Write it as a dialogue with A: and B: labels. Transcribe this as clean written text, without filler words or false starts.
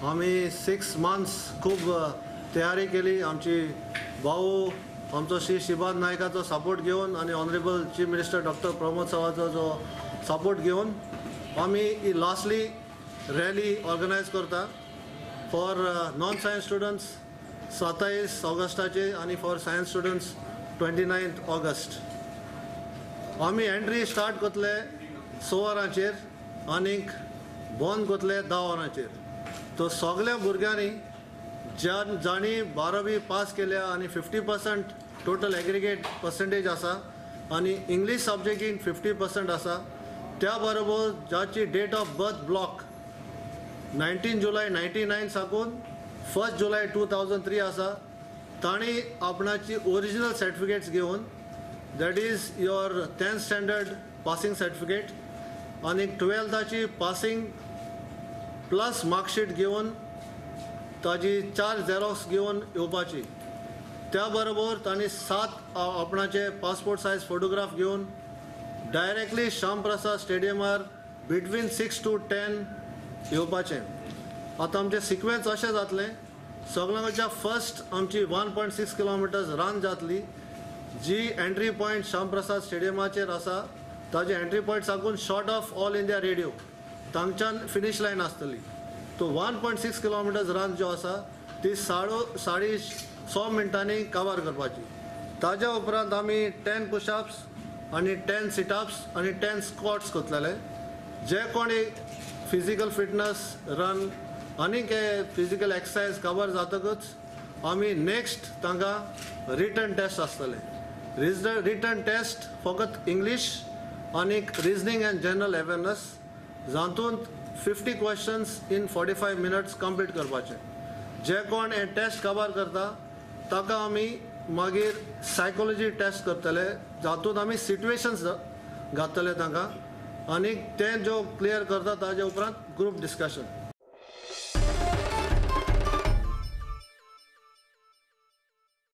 A: आमी 6 मंथ्स खूब तयारी केली. आमची भाऊ आमचो श्री श्रीपाद नायकाचो सपोर्ट घेवन आनी honourable chief minister doctor Pramod सावंताचो जो सपोर्ट घेवन आमी ही लास्टली रॅली ऑर्गनायज करता फॉर नॉन सायन्स स्टुडंट्स 27 ऑगस्टाचे आनी फॉर सायन्स स्टुडंट्स 29 ऑगस्ट. आमी एंट्री स्टार्ट करतले 6 वरांचेर आनीक बंद करतले 10 वरांचेर. तो सगळ्या भुरग्यांनी ज्या जांणी 12वी पास केल्या आनी 50% टोटल एग्रिगेट पर्संटेज आसा आनी इंग्लीश सब्जेक्टीन 50% आसा, त्या बरोबर जाची date of birth block 19 July 99 साकून 1 जुलय 2003 आसा, तांणी आपणाची ओरिजिनल सर्टिफिकेट्स घेवन, that is your 10th standard passing certificate आनी 12थाची पासिंग प्लस मार्कशीट घेवन ताजी 4 झेरॉक्स घेवन येवपाची. त्या बरोबर तांणी 7 आपणाचे पासपोर्ट सायज फोटोग्राफ घेवन डायरेक्टली श्यामप्रसाद स्टेडियमार बिटवीन 6 to 10 येवपाचें. आतां आमचें सिक्वेन्स अशें जातलें, सगळ्यांच्या फर्स्ट आमची 1.6 किलोमिटर्स रन जातली, जी एंट्री पॉयंट श्यामप्रसाद स्टेडियमाचेर आसा ताजे एंट्री पॉयंट साकून short of All India Radio तांगच्यान finish line आसतली. तो 1.6 किलोमिटर्स रन जो आसा ती 6.5 मिनटांनी कवर करपाची. ताज्या उपरांत आमी 10 पुशअप्स आनी 10 सिटअप्स आनी 10 स्क्वॉट्स करतले. जे कोणी फिजिकल फिटनस रन आनी फिजिकल एक्सरसायज कवर जातकच आमी नेक्स्ट तांकां रिटर्न टेस्ट आसतले. रिटर्न टेस्ट फकत इंग्लीश आनी रिजनींग अँड जनरल अवेरनस, जातूंत 50 क्वेश्चन्स इन 45 मिनट्स कंप्लीट करपाचे. जे कोण हे टेस्ट कवर करता ताका आमी मागीर सायकोलॉजी टेस्ट करतले, जातूंत आमी सिट्युएशन्स घातले तांकां आनी ते जो क्लियर करता ताजे उपरांत ग्रूप डिस्कशन.